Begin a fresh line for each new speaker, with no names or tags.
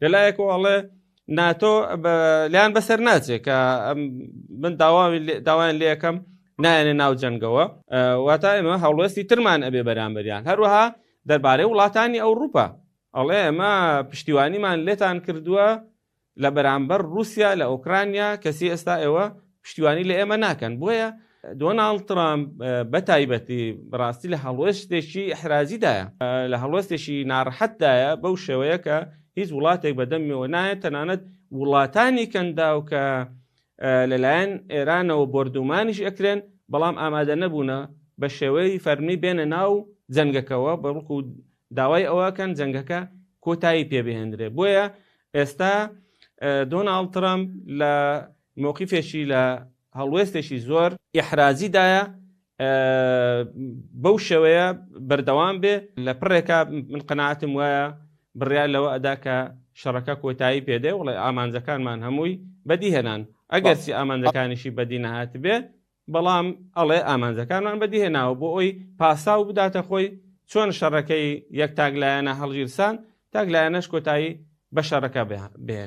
لە لایەکەوە ئەڵێ ناتۆ لیان بەسەر ناچێت کە من داوایان لێەکەم نایەنە ناو جەنگەوە، واتە ئێمە هەڵوێستی ترمان ئەبێ بەرامبەریان. هەروەها دەربارەی وڵاتانی ئەوروپا ئەڵێ ئێمە پشتیوانیمان لێتان کردووە لە بەرامبەر رووسیا لە ئۆکرانیا، کەسی ئێستا ئێوە پشتیوانی لە ئێمە ناکەن. بۆیە دۆناڵد ترامپ بە تایبەتی بەڕاستی لە هەڵوێستێکی ئیحراجیدایە، لە هەڵوێستێکی ناڕەحەتدایە بەو شێوەیە کە هیچ وڵاتێک بەدەمیەوە نایەت، تەنانەت وڵاتانی کەنداو کە لەلایەن ئێرانەوە بۆردومانیش ئەکرێن بەڵام ئامادە نەبوونە بە شێوەی فەرمی بێنە ناو جەنگەکەوە، بەڵکو داوای ئەوەکەن جەنگەکە کۆتایی پێبهێنرێ. بۆیە ئێستا دۆناڵد ترەمپ لە مۆقیفێکی لە هەڵوێستێکی زۆر ئیحراجیدایە، بەو شێوەیە بەردەوام بێ لە پڕێکا من قەناعەتم وایە بڕیار لەوە ئەدا کە شەڕەکە کۆتایی پێدێ وڵێ ئامانجەکانمان هەمووی بەدیهێنان، ئەگەرچی ئامانجەکانیشی بەدی نەهاتبێ بەڵام ئەڵێ ئامانجەکانمان بەدیهێناوە بۆ ئەوی پاساو بداتە خۆی چۆن شەڕەکەی یەک تاک لایەنە هەڵگیرسان تاک لایەنەش کۆتایی بە شەڕەکە بهێنێ.